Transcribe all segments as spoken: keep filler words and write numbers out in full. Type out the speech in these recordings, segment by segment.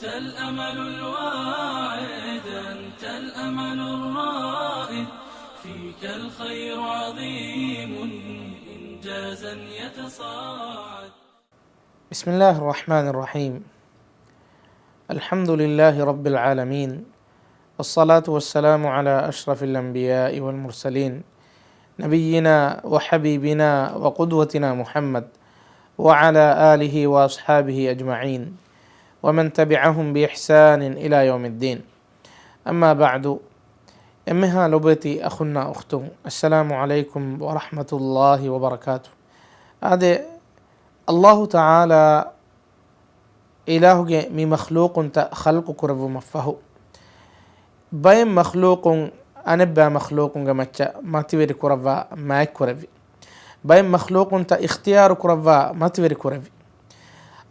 أنت الأمل الواعد، أنت الأمل الرائد، فيك الخير عظيم، إنجازا يتصاعد. بسم الله الرحمن الرحيم. الحمد لله رب العالمين. والصلاة والسلام على أشرف الأنبياء والمرسلين، نبينا وحبيبنا وقدوتنا محمد، وعلى آله وأصحابه أجمعين، ومن تبعهم بإحسان إلى يوم الدين. أما بعد، އެންމެހާ ލޮބުވެތި އަޚުންނާ އުޚްތުން، السلام عليكم ورحمة الله وبركاته. އާދެ، ﷲ ތަޢާލާ އިލާހުގެ މި މަޚްލޫޤުންތައް ޚަލްޤު ކުރެއްވުމަށްފަހު، ބައެއް މަޚްލޫޤުން އަނެއްބައި މަޚްލޫޤުންގެ މައްޗަށް މަތިވެރި ކުރައްވާ މާތްކުރެއްވި. ބައެއް މަޚްލޫޤުންތައް އިޚްތިޔާރު ކުރައްވާ މަތިވެރި ކުރެއްވި.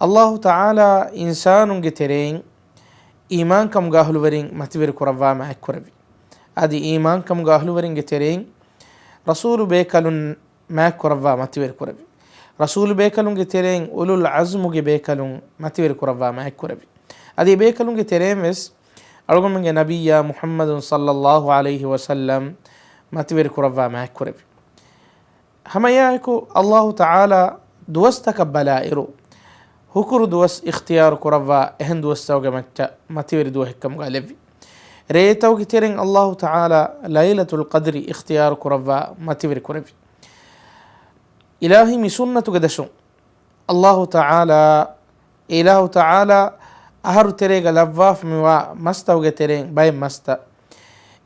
ﷲ ތަޢާލާ އިންސާނުންގެ ތެރެއިން އީމާންކަމުގެ އަހުލުވެރިން މަތިވެރި ކުރައްވާ މާތްކުރެއްވި. އަދި އީމާންކަމުގެ އަހުލުވެރިންގެ ތެރެއިން ރަސޫލު ބޭކަލުން މާތްކުރައްވާ މަތިވެރިކުރެއްވި. ރަސޫލު ބޭކަލުންގެ ތެރެއިން އުލުލް ޢަޒްމުގެ ބޭކަލުން މަތިވެރިކުރައްވާ މާތްކުރެއްވި. އަދި އެބޭކަލުންގެ ތެރެއިން ވެސް އަޅުގަނޑުމެންގެ ނަބިއްޔާ މުޙައްމަދު ޞައްލައްލާހު ޢަލައިހި ވަސައްލަމް މަތިވެރިކުރައްވާ މާތްކުރެއްވި. ހަމައެއާއެކު ﷲ ތަޢާލާ ދުވަސްތަކަށް ބަލާއިރު، ހުކުރު ދުވަސް އިޚްތިޔާރު ކުރައްވާ އެހެން ދުވަސްތަކުގެ މައްޗަށް މަތިވެރި ދުވަހެއްކަމުގަ ލެއްވި. ރޭތަކުގެ ތެރެއިން ﷲ ތަޢާލާ ލައިލަތުލް ޤަދްރި އިޚްތިޔާރު ކުރައްވާ މަތިވެރި ކުރެއްވި. އިލާހީ މި ސުންނަތުގެ ދަށުން، ﷲ ތަޢާލާ، އިލާހު ތަޢާލާ އަހަރު ތެރޭގަ ލައްވާފަ މިވާ މަސްތަކުގެ ތެރެއިން ބައެއް މަސްތައް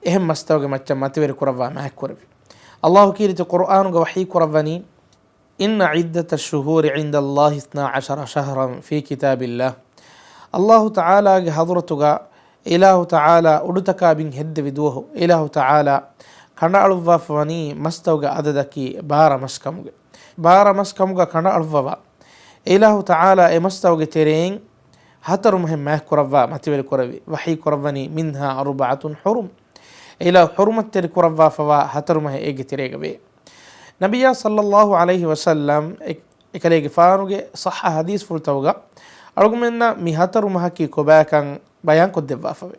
އެހެން މަސްތަކުގެ މައްޗަށް މަތިވެރި ކުރައްވާ މާތްކުރެއްވި. ﷲ ކީރިތި ޤުރްއާނުގަ ވަޙީ ކުރައްވަނީ، إن عدة الشهور عند الله اثنا عشر شهرا في كتاب الله. ﷲ ތަޢާލާގެ ޙަޟްރަތުގަ އިލާހު ތަޢާލާ އުޑުތަކާ ބިން ހެއްދެވި ދުވަހު އިލާހު ތަޢާލާ ކަނޑައަޅުއްވާފަ ވަނީ މަސްތަކުގެ އަދަދަކީ ބާރަ މަސް ކަމުގަ. ބާރަ މަސް ކަމުގަ ކަނޑައަޅުއްވަވާ، އިލާހު ތަޢާލާ އެ މަސްތަކުގެ ތެރެއިން ހަތަރު މަހެއް މާތްކުރައްވާ މަތިވެރި ކުރެއްވި. ވަޙީ ކުރައްވަނީ، منها أربعة حرم. އިލާހު ޙުރުމަތްތެރި ކުރައްވާފަވާ ހަތަރު މަހެއް އޭގެ ތެރޭގަ ވޭ. ނަބިއްޔާ ޞައްލައްލާހު ޢަލައިހި ވަސައްލަމް އެ-، އެކަލޭގެފާނުގެ ޞައްޙަ ޙަދީޘްފުޅުތަކުގަ އަޅުގަނޑުމެންނަށް މި ހަތަރު މަހަކީ ކޮބާކަން ބަޔާންކޮށްދެއްވާފަވޭ.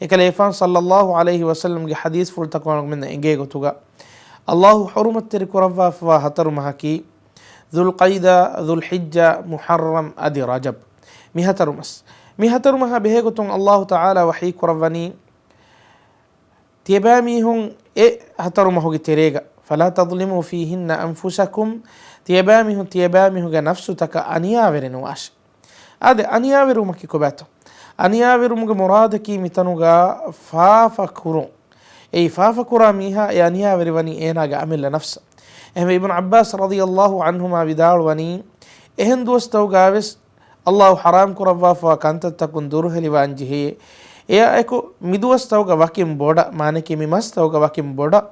އެކަލޭގެފާނު ޞައްލައްލާހު ޢަލައިހި ވަސައްލަމްގެ ޙަދީޘްފުޅުތަކުން އަޅުގަނޑުމެންނަށް އެނގޭ ގޮތުގަ، ﷲ ޙުރުމަތްތެރި ކުރައްވާފަވާ ހަތަރު މަހަކީ، ޛުލްޤަޢިދާ، ޛުލްޙިއްޖާ، މުޙައްރަމް އަދި ރަޖަބް. މި ހަތަރު މަސް. މި ހަތަރު މަހާ ބެހޭގޮތުން ﷲ ތަޢާލާ ވަޙީ ކުރައްވަނީ، ތިޔަބައިމީހުން އެ ހަތަރު މަހުގެ ތެރޭގަ، فلا تظلموا فيهن أنفسكم، ތިޔަބައިމީހުން ތިޔަބައިމީހުންގެ ނަފްސުތަކަށް އަނިޔާވެރި ނުވާށި. އާދެ، އަނިޔާވެރިވުމަކީ ކޮބާތޯ؟ އަނިޔާވެރިވުމުގެ މުރާދަކީ މިތަނުގަ ފާފަ ކުރުން. އެއީ ފާފަ ކުރާ މީހާ އެ އަނިޔާވެރިވަނީ އޭނާގެ އަމިއްލަ ނަފްސަށް. އެހެންވެ، އިބްނު ޢައްބާސް ރަޟިޔައްލާހު ޢަންހުމާ ވިދާޅުވަނީ، އެހެން ދުވަސްތަކުގަވެސް ﷲ ޙަރާމް ކުރައްވާފަވާ ކަންތައްތަކުން ދުރުހެލިވާން ޖެހޭ. އެއާއެކު މި ދުވަސްތަކުގަ ވަކިން ބޮޑަށް، މާނައަކީ މި މަސްތަކުގަ ވަކިން ބޮޑަށް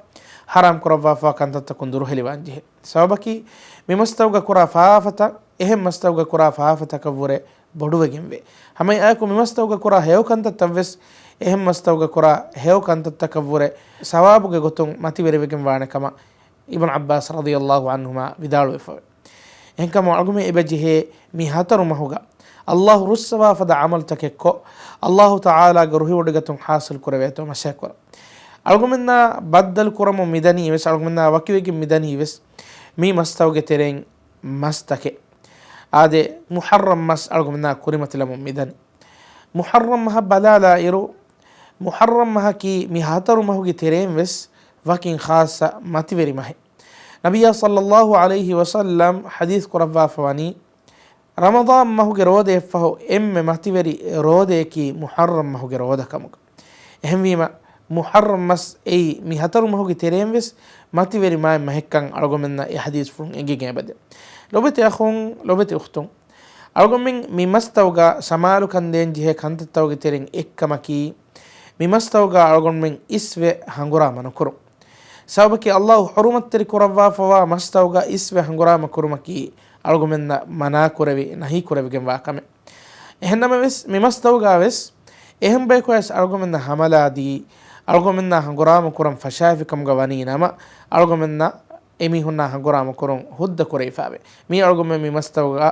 ޙަރާމް ކުރައްވާފަވާ ކަންތައްތަކުން ދުރުހެލިވާން ޖެހޭ. ސަބަބަކީ، މި މަސްތަކުގަ ކުރާ ފާފަތައް އެހެން މަސްތަކުގަ ކުރާ ފާފަތަކަށްވުރެ ބޮޑުވެގެންވޭ. ހަމައެއާއެކު މި މަސްތަކުގަ ކުރާ ހެޔޮ ކަންތައްތައްވެސް އެހެން މަސްތަކުގަ ކުރާ ހެޔޮ ކަންތައްތަކަށްވުރެ ސަވާބުގެ ގޮތުން މަތިވެރިވެގެން ވާނެ ކަމަށް އިބްނު ޢައްބާސް ރަޟިޔައްލާހު ޢަންހުމާ ވިދާޅުވެފަވޭ. އެހެންކަމުން އަޅުގަނޑުމެން އެބަ ޖެހޭ މި ހަތަރު މަހުގަ ﷲ ރުއްސަވާ ފަދަ ޢަމަލުތަކެއްކޮށް، ﷲ ތަޢާލާގެ ރުހިވޮޑިގަތުން ޙާޞިލް ކުރެވޭތޯ މަސައްކަތް ކުރަން. އަޅުގަނޑުމެންނާ ބައްދަލު ކުރަމުން މިދަނީ ވެސް، އަޅުގަނޑުމެންނާ ވަކިވެގެން މިދަނީ ވެސް، މި މަސްތަކުގެ ތެރެއިން މަސްތަކެއް. އާދެ، މުޙައްރަމް މަސް އަޅުގަނޑުމެންނާ ކުރިމަތިލަމުން މިދަނީ. މުޙައްރަމް މަހަށް ބަލާލާއިރު، މުޙައްރަމް މަހަކީ މި ހަތަރު މަހުގެ ތެރެއިން ވެސް ވަކިން ޚާއްޞަ މަތިވެރި މަހެއް. ނަބިއްޔާ ޞައްލައްލާހު ޢަލައިހި ވަސައްލަމް ޙަދީޘް ކުރައްވާފަ ވަނީ، ރަމަޟާން މަހުގެ ރޯދައަށްފަހު އެންމެ މަތިވެރި ރޯދަޔަކީ މުޙައްރަމް މަހުގެ ރޯދަ ކަމުގަ. އެހެންވީމަ، މުޙައްރަމް މަސް އެއީ މި ހަތަރު މަހުގެ ތެރެއިން ވެސް މަތިވެރި މައެއް މަހެއްކަން އަޅުގަނޑުމެންނަށް އެ ޙަދީޘްފުޅުން އެނގިގެން އެބަދޭ. ލޮބެތި އަޚުން، ލޮބެތި އުޚްތުން، އަޅުގަނޑުމެން މި މަސްތަކުގަ ސަމާލުކަން ދޭން ޖެހޭ ކަންތައްތަކުގެ ތެރެއިން އެއްކަމަކީ، މި މަސްތަކުގަ އަޅުގަނޑުމެން އިސްވެ ހަނގުރާމަ ނުކުރުން. ސަބަބަކީ، ﷲ ޙުރުމަތްތެރި ކުރައްވާފަވާ މަސްތަކުގަ އިސްވެ ހަނގުރާމަ ކުރުމަކީ، އަޅުގަނޑުމެންނަށް މަނާކުރެވި، ނަހީކުރެވިގެންވާ ކަމެއް. އެހެންނަމަވެސް، މި މަސްތަކުގަވެސް އެހެން ބަޔަކު ވެސް އަޅުގަނޑުމެންނަށް ހަމަލާދީ، އަޅުގަނޑުމެންނާ ހަނގުރާމަ ކުރަން ފަށާފިކަމުގަ ވަނީ ނަމަ، އަޅުގަނޑުމެންނަށް އެމީހުންނާ ހަނގުރާމަ ކުރުން ހުއްދަ ކުރެވިފައެވެ. މީ އަޅުގަނޑުމެން މި މަސްތަކުގަ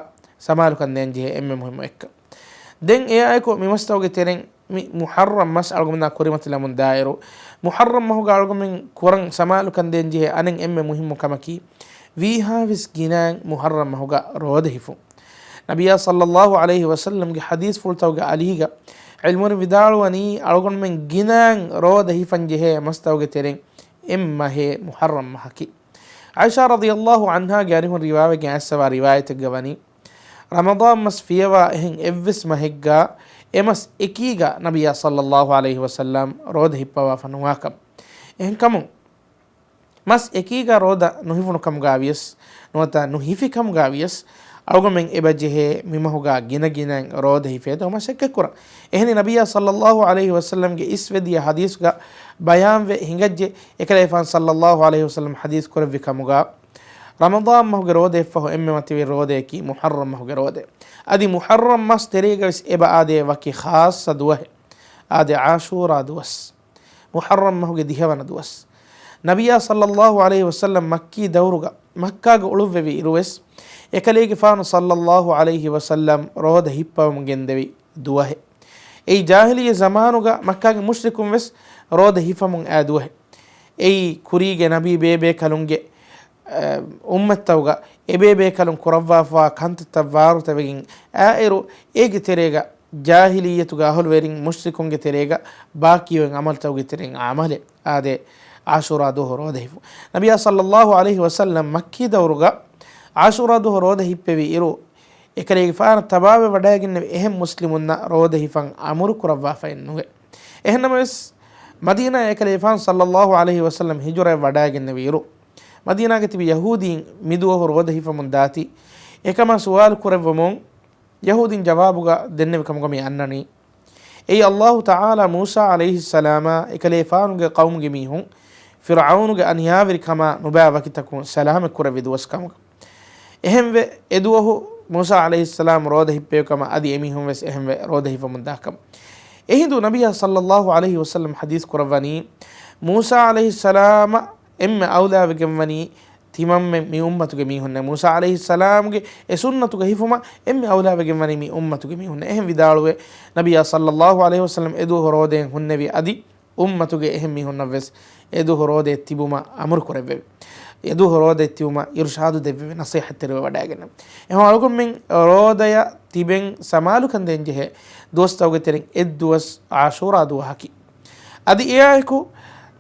ސަމާލުކަން ދޭން ޖެހޭ އެންމެ މުހިއްމު އެއްކަން. ދެން އެއާއެކު މި މަސްތަކުގެ ތެރެއިން މި މުޙައްރަމް މަސް އަޅުގަނޑުމެންނާ ކުރިމަތިލަމުން ދާއިރު، މުޙައްރަމް މަހުގަ އަޅުގަނޑުމެން ކުރަން ސަމާލުކަން ދޭންޖެހޭ އަނެއް އެންމެ މުހިއްމު ކަމަކީ، ވީހާވެސް ގިނައިން މުޙައްރަމް މަހުގަ ރޯދަ ހިފުން. ނަބިއްޔާ ޞައްލައްލާހު ޢަލައިހި ވަސައްލަމްގެ ޙަދީޘްފުޅުތަކުގެ އަލީގަ ޢިލްމުވެރިން ވިދާޅުވަނީ، އަޅުގަނޑުމެން ގިނައިން ރޯދަ ހިފަންޖެހޭ މަސްތަކުގެ ތެރެއިން އެއް މަހޭ މުޙައްރަމް މަހަކީ. ޢާއިޝާ ރަޟިޔައްލާހު ޢަންހާގެ އަރިހުން ރިވާވެގެން އައިސްފަވާ ރިވާޔަތެއްގަ ވަނީ، ރަމަޟާން މަސް ފިޔަވާ އެހެން އެއްވެސް މަހެއްގަ އެ މަސް އެކީގަ ނަބިއްޔާ ޞައްލައްލާހު ޢަލައިހި ވަސައްލަމް ރޯދަ ހިއްޕަވާފަ ނުވާކަމަށް. އެހެންކަމުން، މަސް އެކީގަ ރޯދަ ނުހިފުނު ކަމުގަ ވިޔަސް، ނުވަތަ ނުހިފި ކަމުގަ ވިޔަސް، އަޅުގަނޑުމެން އެބަ ޖެހޭ މި މަހުގަ ގިނަ ގިނައިން ރޯދަ ހިފޭތޯ މަސައްކަތް ކުރަން. އެހެނީ، ނަބިއްޔާ ޞައްލައްލާހު ޢަލައިހި ވަސައްލަމްގެ އިސްވެދިޔަ ޙަދީޘްގަ ބަޔާންވެ ހިނގައްޖެ، އެކަލޭފާނު ޞައްލައްލާހު ޢަލައިހި ވަސައްލަމް ޙަދީޘް ކުރެއްވި ކަމުގަ، ރަމަޟާން މަހުގެ ރޯދައަށްފަހު އެންމެ މަތިވެރި ރޯދައަކީ މުޙައްރަމް މަހުގެ ރޯދަ. އަދި މުޙައްރަމް މަސް ތެރޭގަވެސް އެބަ އާދޭ ވަކި ޚާއްޞަ ދުވަހެއް. އާދެ، ޢާޝޫރާ ދުވަސް، މުޙައްރަމް މަހުގެ ދިހަވަނަ ދުވަސް. ނަބިއްޔާ ޞައްލައްލާހު ޢަލައިހި ވަސައްލަމް މައްކީ ދައުރުގަ މައްކާގަ އުޅުއްވެވި އިރުވެސް، އެކަލޭގެފާނު ޞައްލައްލާހު ޢަލައިހި ވަސައްލަމް ރޯދަ ހިއްޕަވަމުން ގެންދެވި ދުވަހެއް. އެއީ، ޖާހިލިއްޔަ ޒަމާނުގަ މައްކާގެ މުޝްރިކުން ވެސް ރޯދަ ހިފަމުން އައި ދުވަހެއް. އެއީ، ކުރީގެ ނަބީ ބޭބޭކަލުންގެ، އަ، އުއްމަތްތަކުގަ އެބޭބޭކަލުން ކުރައްވާފަވާ ކަންތައްތައް ވާރުތަވެގެން އައިއިރު، އޭގެ ތެރޭގަ ޖާހިލިއްޔަތުގެ އަހުލުވެރިން މުޝްރިކުންގެ ތެރޭގަ ބާކީވެ އަމަލުތަކުގެ ތެރެއިން އަމަލެއް އާދޭ، ޢާޝޫރާ ދުވަހު ރޯދަ ހިފުން. ނަބިއްޔާ ޞައްލައްލާހު ޢަލައިހި ވަސައްލަމް މައްކީ ދައުރުގަ ޢާޝޫރާ ދުވަހު ރޯދަ ހިއްޕެވި އިރު، އެކަލޭގެފާނަށް ތަބާވެ ވަޑައިގެންނެވި އެހެން މުސްލިމުންނަށް ރޯދަ ހިފަން އަމުރު ކުރައްވާފައެއް ނުވޭ. އެހެންނަމަވެސް، މަދީނާ އެކަލޭގެފާނު ޞައްލައްލާހު ޢަލައިހި ވަސައްލަމް ހިޖުރައަށް ވަޑައިގެންނެވި އިރު، މަދީނާގަ ތިބި ޔަހޫދީން މި ދުވަހު ރޯދަ ހިފަމުން ދާތީ، އެކަމާ ސުވާލު ކުރެއްވުމުން، ޔަހޫދީން ޖަވާބުގަ ދެންނެވި ކަމުގަ މި އަންނަނީ، އެއީ ﷲ ތަޢާލާ މޫސާ ޢަލައިހިއްސަލާމާ އެކަލޭފާނުގެ ޤައުމުގެ މީހުން ފިރްޢައުނުގެ އަނިޔާވެރިކަމާ ނުބައި ވަކިތަކުން ސަލާމަތް ކުރެއްވި ދުވަސް ކަމުގަ. އެހެންވެ، އެދުވަހު މޫސާ ޢަލައިހިއްސަލާމް ރޯދަ ހިއްޕެވި ކަމަށް އަދި އެމީހުން ވެސް އެހެންވެ ރޯދަ ހިފަމުން ދާކަމަށް. އެހިނދު ނަބިއްޔާ ޞައްލައްލާހު ޢަލައިހި ވަސައްލަމް ޙަދީޘް ކުރައްވަނީ، މޫސާ ޢަލައިހިއްސަލާމަށް އެންމެ އައުލާވެގެންވަނީ ތިމަންމެން މި އުއްމަތުގެ މީހުންނޭ. މޫސާ ޢަލައިހިއްސަލާމްގެ އެ ސުންނަތުގަ ހިފުމަށް އެންމެ އައުލާވެގެންވަނީ މި އުއްމަތުގެ މީހުންނޭ. އެހެން ވިދާޅުވެ، ނަބިއްޔާ ޞައްލައްލާހު ޢަލައިހި ވަސައްލަމް އެދުވަހު ރޯދައިން ހުންނެވި އަދި އުއްމަތުގެ އެހެން މީހުންނަށްވެސް އެދުވަހު ރޯދައަށް ތިބުމަށް އަމުރު ކުރެއްވެވި. އެދުވަހު ރޯދައަށް ތިބުމަށް އިރުޝާދު ދެއްވެވި، ނަޞޭޙަތްތެރިވެވަޑައިގެންނެވި. އެހެން އަޅުގަނޑުމެން ރޯދަޔަށް ތިބެން ސަމާލުކަން ދޭންޖެހޭ ދުވަސްތަކުގެ ތެރެއިން އެއްދުވަސް ޢާޝޫރާ ދުވަހަކީ. އަދި އެއާއެކު،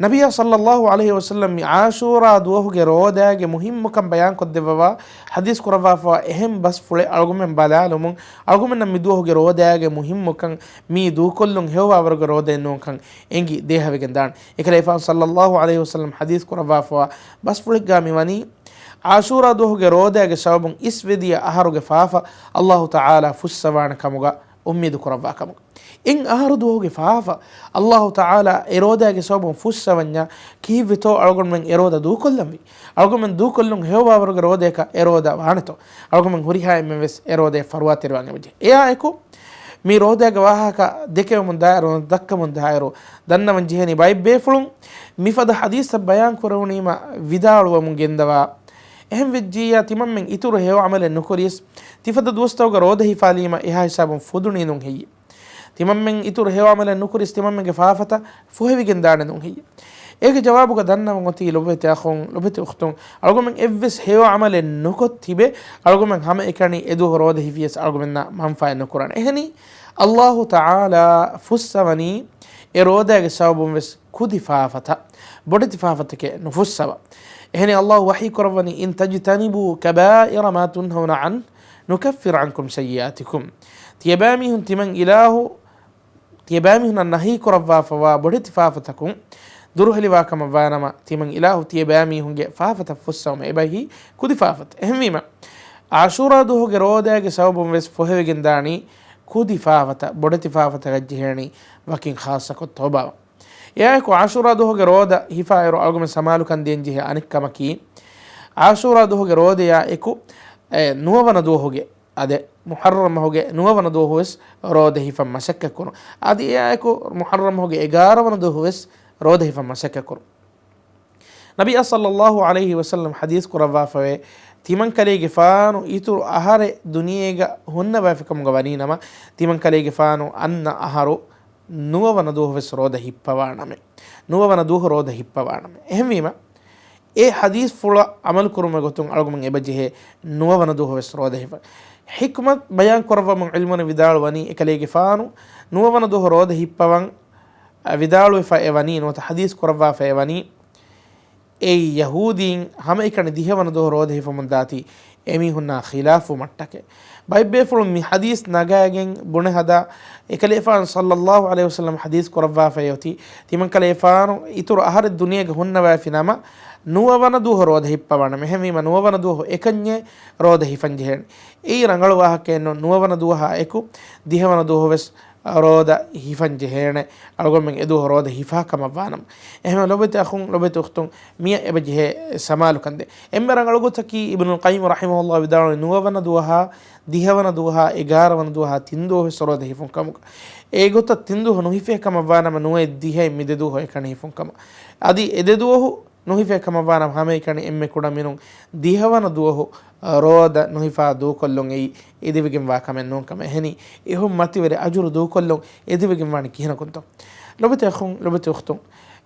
ނަބިއްޔާ ޞައްލައްލާހު ޢަލައިހި ވަސައްލަމް މި ޢާޝޫރާ ދުވަހުގެ ރޯދާގެ މުހިއްމުކަން ބަޔާންކޮށްދެއްވަވާ ޙަދީޘް ކުރައްވާފަވާ އެހެން ބަސްފުޅެއް އަޅުގަނޑުމެން ބަލާލުމުން، އަޅުގަނޑުމެންނަށް މި ދުވަހުގެ ރޯދާގެ މުހިއްމުކަން، މީ ދޫކޮށްލުން ހެޔޮވާވަރުގެ ރޯދައެއް ނޫންކަން އެނގި ދޭހަވެގެން ދާނެ. އެކަލޭފާނު ޞައްލައްލާހު ޢަލައިހި ވަސައްލަމް ޙަދީޘް ކުރައްވާފަވާ ބަސްފުޅެއްގާ މިވަނީ، ޢާޝޫރާ ދުވަހުގެ ރޯދާގެ ސަބަބުން އިސްވެދިޔަ އަހަރުގެ ފާފަ ﷲ ތަޢާލާ ފުއްސަވާނެ ކަމުގަ އުއްމީދު ކުރައްވާ ކަމުގަ. އެއް އަހަރު ދުވަހުގެ ފާފަ ﷲ ތަޢާލާ އެ ރޯދާގެ ސަބަބުން ފުއްސަވަންޏާ، ކީއްވެތޯ އަޅުގަނޑުމެން އެ ރޯދަ ދޫކޮށްލަންވީ؟ އަޅުގަނޑުމެން ދޫކޮށްލުން ހެޔޮވާވަރުގެ ރޯދަޔަކަށް އެ ރޯދަ ވާނެތޯ؟ އަޅުގަނޑުމެން ހުރިހާ އެންމެން ވެސް އެ ރޯދަޔަށް ފަރުވާތެރިވާން އެބަޖެހޭ. އެއާއެކު، މި ރޯދާގެ ވާހަކަ ދެކެވެމުން ދާއިރު، ދައްކަމުން ދާއިރު، ދަންނަވަން ޖެހެނީ ބައެއް ބޭފުޅުން މިފަދަ ޙަދީޘްތައް ބަޔާން ކުރެވުނީމަ ވިދާޅުވަމުން ގެންދަވާ، އެހެންވެއްޖިއްޔާ ތިމަންމެން އިތުރު ހެޔޮ ޢަމަލެއް ނުކުރިޔަސް، ތިފަދަ ދުވަސްތަކުގަ ރޯދަ ހިފާލީމަ އެހާ ހިސާބުން ފުދުނީ ނޫން ހެއްޔޭ؟ ތިމަންމެން އިތުރު ހެޔޮ ޢަމަލެއް ނުކުރިޔަސް ތިމަންމެންގެ ފާފަތައް ފޮހެވިގެން ދާނެ ނޫން ހެއްޔޭ؟ އޭގެ ޖަވާބުގަ ދަންނަވަން އޮތީ ލޮބުވެތި އަޚުން، ލޮބުވެތި އުޚްތުން، އަޅުގަމެން އެއްވެސް ހެޔޮ ޢަމަލެއް ނުކޮށް ތިބެ، އަޅުގަމެން ހަމައެކަނި އެދުވަހު ރޯދަ ހިފިޔަސް އަޅުގަމެންނާ މަންފާއެއް ނުކުރާނެ. އެހެނީ، ﷲ ތަޢާލާ ފުއްސަވަނީ އެ ރޯދާގެ ސަބަބުން ވެސް ކުދި ފާފަތައް، ބޮޑެތި ފާފަތަކެއް ނުފުއްސަވާ. އެހެނީ، ﷲ ވަޙީ ކުރައްވަނީ، "إن تجتنبوا كبائر ما تنهون عنه نكفر عنكم سيئاتكم." ތިޔަބައިމީހުން ތިމަން އިލާހު، ތިޔަބައިމީހުންނަށް ނަހީ ކުރައްވާފަވާ ބޮޑެތި ފާފަތަކުން ދުރުހެލިވާ ކަމަށް ވާނަމަ، ތިމަން އިލާހު ތިޔަބައިމީހުންގެ ފާފަތައް ފުއްސަވުމަށް އެބައިހީ ކުދި ފާފަތައް. އެހެންވީމަ، ޢާޝޫރާ ދުވަހުގެ ރޯދާގެ ސަބަބުން ވެސް ފޮހެވިގެންދާނީ ކުދި ފާފަތައް، ބޮޑެތި ފާފަތަކަށް ޖެހޭނީ ވަކިން ޚާއްޞަކޮށް ތައުބާވާން. އެއާއެކު ޢާޝޫރާ ދުވަހުގެ ރޯދަ ހިފާއިރު އަޅުގަމެން ސަމާލުކަން ދޭންޖެހޭ އަނެއް ކަމަކީ، ޢާޝޫރާ ދުވަހުގެ ރޯދަޔާ އެކު، އެ، ނުވަވަނަ ދުވަހުގެ، އާދެ، މުޙައްރަމް މަހުގެ ނުވަވަނަ ދުވަހު ވެސް ރޯދަ ހިފަން މަސައްކަތްކުރުން. އަދި އެއާއެކު މުޙައްރަމް މަހުގެ އެގާރަ ވަނަ ދުވަހު ވެސް ރޯދަ ހިފަން މަސައްކަތްކުރުން. ނަބިއްޔާ ޞައްލައްލާހު ޢަލައިހި ވަސައްލަމް ޙަދީޘް ކުރައްވާފަވޭ، ތިމަންކަލޭގެފާނު އިތުރު އަހަރެއް ދުނިޔޭގަ ހުންނަވާފިކަމުގަ ވަނީނަމަ، ތިމަންކަލޭގެފާނު އަންނަ އަހަރު ނުވަވަނަ ދުވަހުވެސް ރޯދަ ހިއްޕަވާނަމޭ. ނުވަވަނަ ދުވަހު ރޯދަ ހިއްޕަވާނަމޭ. އެހެންވީމަ، އެ ޙަދީޘްފުޅަށް ޢަމަލުކުރުމުގެ ގޮތުން އަޅުގަނޑުމެން އެބަޖެހޭ ނުވަވަނަ ދުވަހުވެސް ރޯދަ ހިފަ. ޙިކްމަތް ބަޔާން ކުރައްވަމުން ޢިލްމުވެރިން ވިދާޅުވަނީ، އެކަލޭގެފާނު ނުވަވަނަ ދުވަހު ރޯދަ ހިއްޕަވަން، އަ، ވިދާޅުވެފަ އެވަނީ، ނުވަތަ ޙަދީޘް ކުރައްވާފަ އެވަނީ، އެއީ ޔަހޫދީން ހަމައެކަނި ދިހަވަނަ ދުވަހު ރޯދަ ހިފަމުން ދާތީ އެމީހުންނާ ޚިލާފުވުމަށްޓަކައި. ބައެއްބޭފުޅުން މި ޙަދީޘް ނަގާގެން ބުނެ ހަދާ، އެކަލޭފާނު ޞައްލައްލާހު ޢަލައިހި ވަސައްލަމަ ޙަދީޘް ކުރައްވާފައި އޮތީ، ތިމަންކަލޭފާނު އިތުރު އަހަރެއް ދުނިޔޭގަ ހުންނަވާފި ނަމަ، ނުވަވަނަ ދުވަހު ރޯދަ ހިއްޕަވާނަމޭ. އެހެންވީމަ، ނުވަވަނަ ދުވަހު އެކަންޏޭ ރޯދަ ހިފަން ޖެހޭނެ. އެއީ ރަނގަޅު ވާހަކައެއް ނޫން. ނުވަވަނަ ދުވަހާ އެކު ދިހަވަނަ ދުވަހު ވެސް ރޯދަ ހިފަން ޖެހޭނެ، އަޅުގަނޑުމެން އެދުވަހު ރޯދަ ހިފާ ކަމަށް ވާނަމަ. އެހެންވެ، ލޮބުވެތި އަޚުން، ލޮބުވެތި އުޚްތުން، މިއަށް އެބަޖެހޭ ސަމާލުކަން ދޭން. އެންމެ ރަނގަޅު ގޮތަކީ، އިބްނުލް ޤައްޔިމް ރަޙިމަހުﷲ ވިދާޅުވި، ނުވަވަނަ ދުވަހާ، ދިހަވަނަ ދުވަހާ، އެގާރަވަނަ ދުވަހާ ތިން ދުވަހު ވެސް ރޯދަ ހިފުން ކަމުގަ. އެގޮތަށް ތިން ދުވަހު ނުހިފޭ ކަމަށް ވާނަމަ، ނުވައެއް ދިހައެއް މި ދެ ދުވަހު އެކަނި ހިފުން ކަމަށް. އަދި އެ ދެ ދުވަހު ނުހިފޭ ކަމަށް ވާނަމަ، ހަމައެކަނި އެންމެ ކުޑަމިނުން ދިހަވަނަ ދުވަހު ރޯދަ ނުހިފާ ދޫކޮށްލުން އެއީ އެދެވިގެންވާ ކަމެއް ނޫން ކަމަށް. އެހެނީ، އެހެން މަތިވެރި އަޖުރު ދޫކޮށްލުން އެދެވިގެންވާނީ ކިހިނަކުންތޯ؟ ލޮބުވެތި އަޚުން، ލޮބުވެތި އުޚްތުން،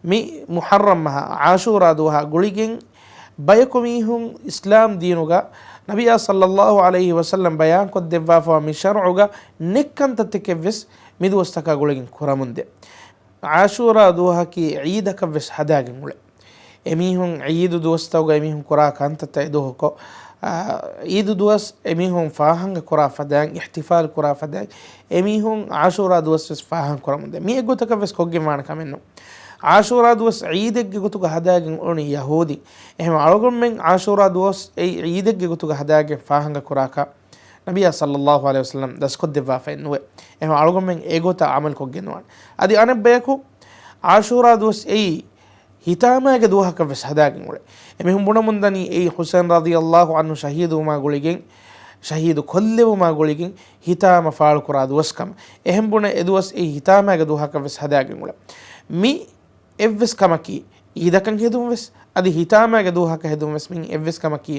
މި މުޙައްރަމް މަހާ ޢާޝޫރާ ދުވަހާ ގުޅިގެން ބަޔަކު މީހުން އިސްލާމް ދީނުގަ ނަބިއްޔާ ޞައްލައްލާހު ޢަލައިހި ވަސައްލަމް ބަޔާންކޮށްދެއްވާފަވާ މި ޝަރުޢުގަ ނެތް ކަންތައްތަކެއްވެސް މި ދުވަސްތަކާ ގުޅިގެން ކުރަމުންދޭ. ޢާޝޫރާ ދުވަހަކީ ޢީދަކަށްވެސް ހަދާގެން އުޅޭ. އެމީހުން ޢީދު ދުވަސްތަކުގަ އެމީހުން ކުރާ ކަންތައްތައް އެދުވަހުކޮށް، އާ، ޢީދު ދުވަސް އެމީހުން ފާހަނގަ ކުރާ ފަދައިން، އިޙްތިފާލް ކުރާ ފަދައިން، އެމީހުން ޢާޝޫރާ ދުވަސްވެސް ފާހަނގަ ކުރަމުންދޭ. މި އެއްގޮތަކަށްވެސް ކޮށްގެން ވާނެ ކަމެއް ނޫން. ޢާޝޫރާ ދުވަސް ޢީދެއްގެ ގޮތުގަ ހަދާގެން އުޅުނީ ޔަހޫދީ. އެހެން އަޅުގަނޑުމެން ޢާޝޫރާ ދުވަސް އެއީ ޢީދެއްގެ ގޮތުގަ ހަދާގެން ފާހަނގަ ކުރާކަށް ނަބިއްޔާ ޞައްލައްލާހު ޢަލައިހި ވަސައްލަމް ދަސްކޮށްދެއްވާފައެއް ނުވޭ. އެހެން އަޅުގަނޑުމެން އެގޮތަށް ޢަމަލުކޮށްގެން ނުވާނެ. އަދި އަނެއްބަޔަކު ޢާޝޫރާ ދުވަސް އެއީ ހިތާމައިގެ ދުވަހަކަށްވެސް ހަދާގެން އުޅޭ. އެމީހުން ބުނަމުންދަނީ އެއީ ޙުސައިން ރަޟިޔައްލާހު ޢަންހު ޝަހީދުވުމާ ގުޅިގެން، ޝަހީދު ކޮށްލެވުމާ ގުޅިގެން ހިތާމަ ފާޅުކުރާ ދުވަސްކަމަށް. އެހެން ބުނެ އެދުވަސް އެއީ ހިތާމައިގެ ދުވަހަކަށްވެސް ހަދާގެން އުޅޭ. މި އެއްވެސް ކަމަކީ، ޢީދަކަށް ހެދުން ވެސް، އަދި ހިތާމައިގެ ދުވަހަކަށް ހެދުން ވެސް މި އެއްވެސް ކަމަކީ،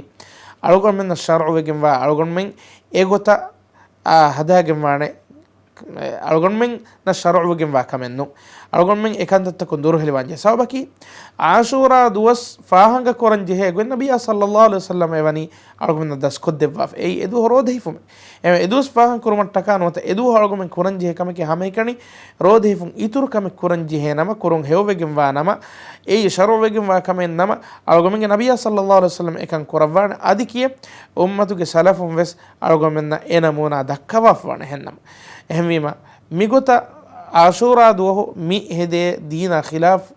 އަޅުގަނޑުމެންނަށް ޝަރުޢުވެގެންވާ، އަޅުގަނޑުމެން އެގޮތަށް، އާ، ހަދާގެންވާނެ، އަޅުގަނޑުމެންނަށް ޝަރުޢުވެގެންވާ ކަމެއް ނޫން. އަޅުގަނޑުމެން އެކަންތައްތަކުން ދުރުހެލިވާންޖެހޭ. ސަބަބަކީ، ޢާޝޫރާ ދުވަސް ފާހަނގަ ކުރަން ޖެހޭ ގޮތް ނަބިއްޔާ ޞައްލައްލާހު ޢަލައިހި ވަސައްލަމަ އެވަނީ އަޅުގަނޑުމެންނަށް ދަސްކޮށްދެއްވާފަ. އެއީ އެދުވަހު ރޯދަ ހިފުމެއް. އެ، އެދުވަސް ފާހަން ކުރުމަށްޓަކާ ނުވަތަ އެދުވަހު އަޅުގަނޑުމެން ކުރަންޖެހޭ ކަމަކީ ހަމައެކަނި ރޯދަ ހިފުން އިތުރު ކަމެއް ކުރަންޖެހޭ ނަމަ، ކުރުން ހެޔޮވެގެންވާ ނަމަ، އެއީ ޝަރުޢުވެގެންވާ ކަމެއް ނަމަ، އަޅުގަނޑުމެންގެ ނަބިއްޔާ ޞައްލައްލާހު ޢަލައިހި ވަސައްލަމަ އެކަން ކުރައްވާނެ. އަދި ކިޔޭ އުއްމަތުގެ ސަލަފުން ވެސް އަޅުގަނޑުމެންނަށް އެ ނަމޫނާ ދައްކަވާފަވާނެ. އެހެންނަމަ، އެހެންވީމަ، މިގޮތަށް ޢާޝޫރާ ދުވަހު މި ހެދޭ ދީނާ ޚިލާފް،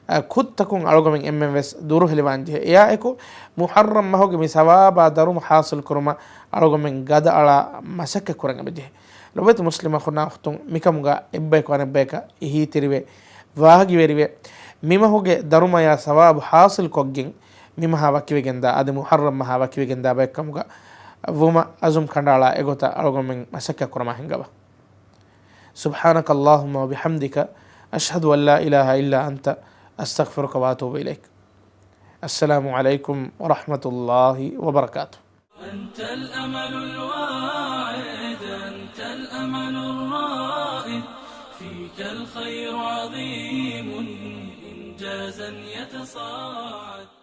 އަ، ކުށްތަކުން އަޅުގަނޑުމެން އެންމެން ވެސް ދުރުހެލިވާންޖެހޭ. އެއާއެކު، މުޙައްރަމް މަހުގެ މި ސަވާބާ ދަރުމަ ޙާޞިލް ކުރުމަށް އަޅުގަނޑުމެން ގަދައަޅާ މަސައްކަތް ކުރަން އެބަޖެހޭ. ލޮބުވެތި މުސްލިމް އަޚުންނާ އުޚްތުން، މިކަމުގަ އެއްބަޔަކު އަނެއްބަޔަކަށް އެހީތެރިވެ، ވާހަކަވެރިވެ، މިމަހުގެ ދަރުމަޔާ ސަވާބު ޙާޞިލް ކޮށްގެން، މިމަހާ ވަކިވެގެންދާ، އަދި މުޙައްރަމް މަހާ ވަކިވެގެންދާ ބަޔަކު ކަމުގަ ވުމަށް ޢަޒުމް ކަނޑައަޅާ އެގޮތަށް އަޅުގަނޑުމެން މަސައްކަތް ކުރަމާ ހިންގަވާ. سبحانك اللهم وبحمدك، أشهد أن لا إله إلا أنت، أستغفرك وأتوب إليك. السلام عليكم ورحمة الله وبركاته. أنت الأمل الواعد، أنت الأمل الرائد، فيك الخير عظيم، إنجازا يتصاعد.